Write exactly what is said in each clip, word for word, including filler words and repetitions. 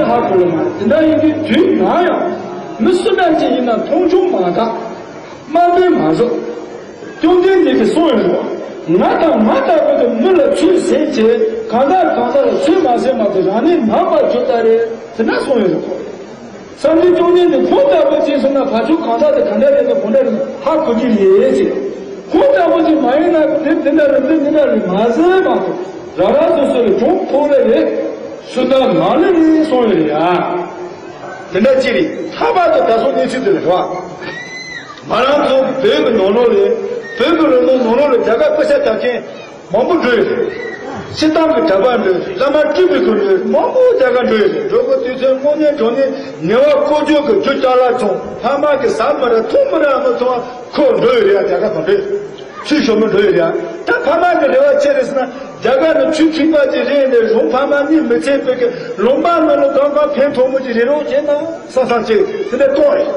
ཧ་གོ་ལ་མ་རེད། དེ་འདྲ་ཡིན་དུས་དུས་ནམ་ཡང་མི་སུ་འདྲ་ཅིག་ཡིན་ན་མཐོང་ཆུང་མ་བཏང་། དམའ་འབེབས་མ་བཟོ། སྐྱོན་ཅན་ཉིད་ཀྱི་སྲོག་ཡིན་རུང་། ང་དང་ང་ལྟ་བུ་དེ་མི་ལ་ཚུལ་ཟིན་བྱས། གང་ཟག་གང་ཟག་ལ་ཚུལ་མ་ཟིན་མ་ཐུབ་རང་ཉིད་ནང་པར་གྱུར་ལྟ་རེད། དེ་འདྲ་སོང་ཡོད་རེད། བསམ་གཏན་སྐྱོན་ཅན་དེ་ཁོང་ལྟ་བུ་ཅིག་སོང་ན་ཕར་ཕྱོགས་གང་ཟག་དེ་ག་འདྲ་རེད་དང་གང་འདྲ་རེད་ཧ་གོ་གི་རེད་ཅེས། ཁོང་ལྟ་བུ་ཅིག་མ་ཡིན་ན་དེ་དེ་འདྲ་རེད། འདི་འདི་འདྲ་རེད་མ་ཟེར་མ་ཐུབ། རང་རང་སོ་སོ་ལ་གྱོང་ཕོག་ལེ་རེད། སུ་དང་ནང་ལེ་རེད་སོང་ཡོད་རེད་ཡ། དེ་འདྲ་ཅི་རེད། ལྷག་པར་དུ་ད་སོ་གནས་ཚུལ་དེ་ལ་རེད་བ། ང་རང་ཚོ་བོད་ཀྱི་ནང་ལོགས་ལ། བོད་ཀྱི་ལུང་པ་ནང་ལོགས་ལ་རྒྱ་གར་དཔེ་ཆ་ལྟ་མཁན་མང་པོ་འགྲོ་ཡོད་རེད། སྤྱིར་བཏང་གི་གྲྭ་པ་འགྲོ་ཡོད་རེད། བླ་མ་སྤྲུལ་པའི་སྐུ་འགྲོ་ཡོད་རེད། མང་པོ་རྒྱ་གར་འགྲོ་ཡོད་རེད། འགྲོ་དགོས་དུས་ཚོད་དངོས་གནས་དྲང་གནས་ཉེ་བ་ཀོ་ཇོ་གི་རྒྱུ་ཅ་ལག་ཚོང་ཕ་མ་གི་ཟ་མི་རག་འཐུང་མི་རག་མི་ཚོ་ཁོ་འགྲོ་ཡོད་རེད། རྒྱ་གར་དང་འགྲོ་ཡོད་རེད། ཚུལ་ཤོར་མི་འགྲོ་ཡོད་རེད། ད་ཕ་མ་གི་རེ་བ་ཆེ་རེད་ཟེར་ན། རྒྱ་གར་ནི་ཆོས་ཁྲིམས་པ་ཅིག་རེད་ནས་རང་ཕ་མ་གཉིས་མི་ཚེ་སྤེལ་གི་ལུང་པ་ནང་ལ་གང་གང་ཕན་ཐོགས་མོ་ཅིག་རེད་རོགས་བྱས་ན་བསམ་བསམ་ཅིག་དེ་འདྲ་གཏོང་རེད།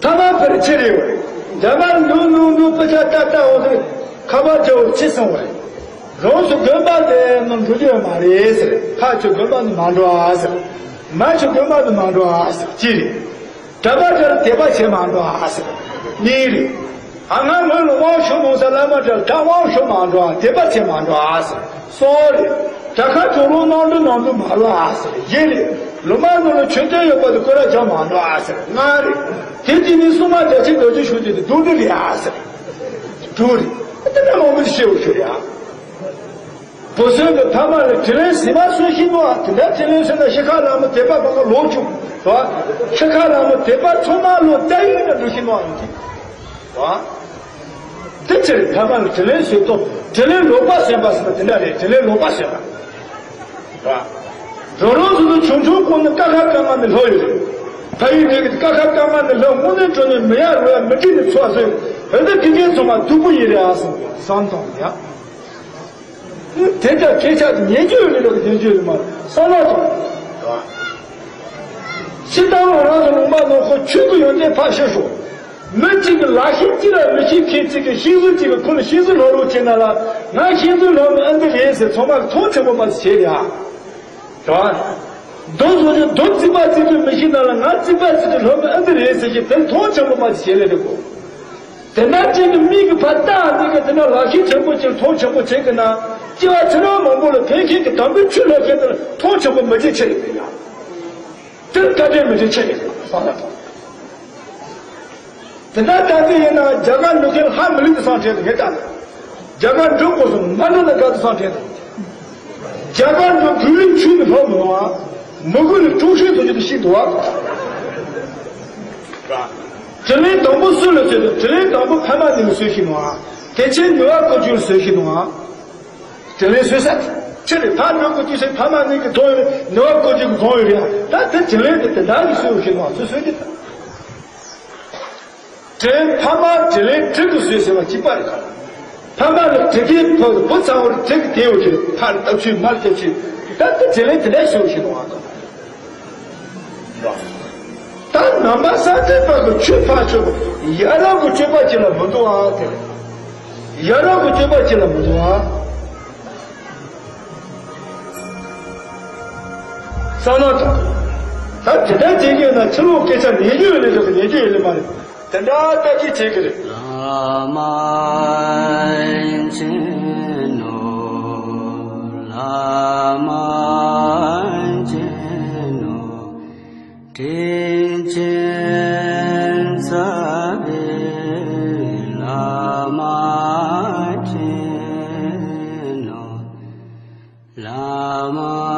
ཐ་ན་ཕར་ཆེ་རེད་བ། རྒྱ་གར་འགྲོ་འགྲོ་འགྲོ་དཔེ་ཆ་ལྟ་ལྟ་འོང་ཟེར་ཁ་པར་རྒྱག་ཆེ་སོང་བ་རེད། རང་ཚོ་དགོན་པ་དེ་ནང་འགྲོ་རྒྱུ་མ་རེད་ཟེར། ཕ་ཆོས་དགོན་པ་ནང་མ་འགྲོ་ཨ་ཟེར། མ་ཆོས་དགོན་པ་ནང་མ་འགྲོ་ཨ་ཟེར་ཅི་རེད། གྲྭ་པ་དེར་དད་པ་བྱེད་མ་འགྲོ་ཨ་ཟེར། གཉིས་རེད། ཨ་ང་ངོས་ལ་དབང་ཞུ་གནང་ས་བླ་མ་དེར་ད་དབང་ཞུ་མ་འགྲོ་ཨ། དད་པ་བྱེད་མ་འགྲོ་ཨ་ཟེར། གསུམ་རེད། དྲ་ཁ་ཅོག་རོང་གནང་འདུ་གནང་འདུ་མ་ལོ་ཨ་ཟེར། བཞི་རེད། ལོ་མ་ནང་ལ་མཆོད་རྟེན་ཡོད་པ་དེ་སྐོར་ར་རྒྱག་མ་འགྲོ་ཨ་ཟེར། ལྔ་རེད། དེ་དེ་ནི་སྲུང་མ་རྒྱ་ཆེ་རྡོ་རྗེ་ཤུགས་ཀྱི་དེ་སྡུག་འདི་རེད་ཨ་ཟེར། དྲུག་རེད། དེ་ལ་མང་པོ་ཞིག་ཤེས་འོ་ཤོད་རེད་ཨ། བུ་སོན་གྱི་ཕ་མ་ལ་དྲིན་ལན་ཟིན་མ་གསོན་ཤེས་ནོ། དེ་འདྲ་དྲིན་ལན་ཟིན་ན་ཤི་ཁ་ལ་མི་དད་པ་བ་ག་ལོག་བཅུག་ར། ཤི་ཁ་ལ་མི་དད་པ་ཚང་མ་ལོ་ལྟ་ཡིན་ན་འགྲོ་ཤེས་ནོ་ཨ་འདི། ར། དེ་ཕྱིར་ཕ་མ་ལ་དྲིན་ལན་གསོན་ཏོ། དྲིན་ལན་ལོག་པ་གསོན་པ་ཟེར་ན་དེ་འདྲ་རེད། དྲིན་ལན་ལོག་པ་གསོན་པ། ར། རོ་རོ་སོ་སོ་ཆུང་ཆུང་གོང་ནས་ཀ་ཁ་ཀ་ང་ནས་ལྷོ་ཡོད་རེད། ཕ་ཡུལ་དེ་གི་ཀ་ཁ་ཀ་ང་ནས་ལྷོ་དངོས་གནས་དྲང་གནས་མི་ཡ་རོ་ཡ་མི་ཁྲི་ནས་ཚོ་ཟོས་བོད་དེ་དགེ་རྒན་ཚང་མ་སྡུག་པོ་ཡིན་རེད་ཨ་སོང་བསམ་དང་ཡ། དེ་འདྲ་སྐད་ཆ་ཉན་རྒྱུ་ཡོད་ལེ་ལོ་ཉན་རྒྱུ་ཡོད་མ་བསམ་བློ་ཐོངས། ཕྱི་ལྟར་ང་རང་ཚོ་ལུང་པ་ནང་ཁོ་ཆོས་ཀྱི་ཡོན་ཏན་ཕར་ཞུ་ཤོག་མི་གཅིག་གི་ལག་ཤེས་གཅིག་ལ་མི་ཤེས་མཁན་གཅིག་གི་ཤེས་ཚུལ་གཅིག་གི་ཁོ་ལ་ཤེས་ཚུལ་ལོག་རོགས་བྱས་ན་ལ་ང་ཤེས་ཚུལ་ལོག་ནི་ཨ་འདི་རེད་ཟེར་ཚང་མ་གི་མཐོང་ཆེན་པོ་མ་ཟེར་བྱས་རེད་ཨ། རེད་བ། རྡོ་བཟོ་རྒྱུ་རྡོ་རྩིག་པ་རྩིག་རྒྱུ་མི་ཤེས་ན་ལ་ང་རྩིག་པ་རྩིག་རྒྱུ་ལོག་ནི་ཨ་འདི་རེད་ཟེར་གྱི་དེ་མཐོང་ཆེན་པོ་མ་ཟེར་བྱས་རེད་གོ་དེ་འདྲ་ཅིག་གི་མིག་གི་ཕར་ལྟ་འདི་གི་དེ་འདྲ་ལག་ཤེས་ཆེན་པོ་ཅིག་མཐོང་ཆེན་པོ་བྱེད་གི་ན་སྐྱེ་བ་ཕྱི་ནང་མང་པོ་ལ་ཕན་མཁན་གྱི་དམ་པའི་ཆོས་ལ་ཁྱེད་ཚོ་མཐོང་ཆེན་པོ་མི་བྱེད་ཆེ་ཡོད་ཡ། དེར་བཀའ་དྲིན་མི་བྱེད་ཆེ་ཡོད་བསམ་ལ་དང་། དེ་འདྲ་ལྟ་ཚུལ་ཡིན་ན་རྒྱ་གར་འགྲོ་མཁན་ཧ་མི་ལུས་དུ་སང་ཁྲེལ་དུ་ངས་ལྟ་ན། རྒྱ་གར་འགྲོ་དགོས་སོང་མ་འགྲོ་ན་དགའ་དུ་སང་ཁྲེལ་དུ། རྒྱ་གར་འགྲོ་བོད་རིགས་ཆོས་ནི་ལྷོ་མི་འོང་ཨ། མི་དགོས་ནི་དཀྲུག་ཤིང་དུ་ཅི་དུ་ཤིག་འདུག་ཨ། དྲིན་ལན་དང་པོ་སུ་ལ་བཟོས་དང་དྲིན་ལན་དང་པོ་ཕ་མ་ནི་ལ་བཟོས་ཤིག་འདུག་ཨ། དེ་ཕྱིར་ཉེ་བ་བཀོལ་སྤྱོད་ལ་བཟོས་ཤིག་འདུག་ཨ། དྲིན་ལན་གསོས་ས་ཆེ་རེད། ཕར་འགྲོ་དགོས་དུས་ཚེ་ཕ་མ་གཉིས་ཀྱི་གདོང་ཡོད་ནི་བ་བཀོལ་སྤྱོད་ཀྱི་གདོང་ཡོད་རེད་ཡ། ད་དེ་དྲིན་ལན་དེ་དེ་འདྲ་གི་གསོས་ཡོད་ཤེས་ནོ་ཚོད་གསོས་ཀྱི་ད། དྲིན་ཕ་མ་དྲིན་ལན་དྲི་གི་གསོས་ཟེར་བ་གཅིག་པ་རེད་ཁ། ཕ་མ་ལ་དྲི་གི་བུ་བུ་ཚ་བོར་དྲི་གི་དེ་ཡོད་ཤེས་ཕར་ལྟ་ཆུས་མར་ལྟ་ཆུས་ད་དེ་དྲིན་ལན་དེ་འདྲ་གསོས་ཡོད་ཤེས་ནོ་བ་དང་། ད་ནང་པ་སངས་རྒྱས་པ་གི་ཆོས་ཕར་ཆོས་ཡ་རབས་ཀྱི་སྤྱོད་པ་ཅིག་ལ་མི་འདུག་ཨ་དེ། ཡ་རབས་ཀྱི་སྤྱོད་པ་ཅིག་ལ་མི་འདུག་ཨ། བསམ་བློ་བཏང་། ད་དེ་ལྟར་བྱེད་ཀྱི་ཡོད་ན་ཕྱི་ལོགས་སྐད་ཆ་ཉན་རྒྱུ་ཡོད་ལེ་རེད་ཉན་རྒྱུ་ཡོད་ལེ་མ་རེད། དེ་འདྲ་ལྟ་ཅི་བྱེད་ཀྱི་རེད། བླ་མ་མཁྱེན་ནོ། བླ་མ་མཁྱེན་ནོ། དྲིན་ཅན་རྩ་བའི་བླ་མ་མཁྱེན་ནོ། བླ་མ།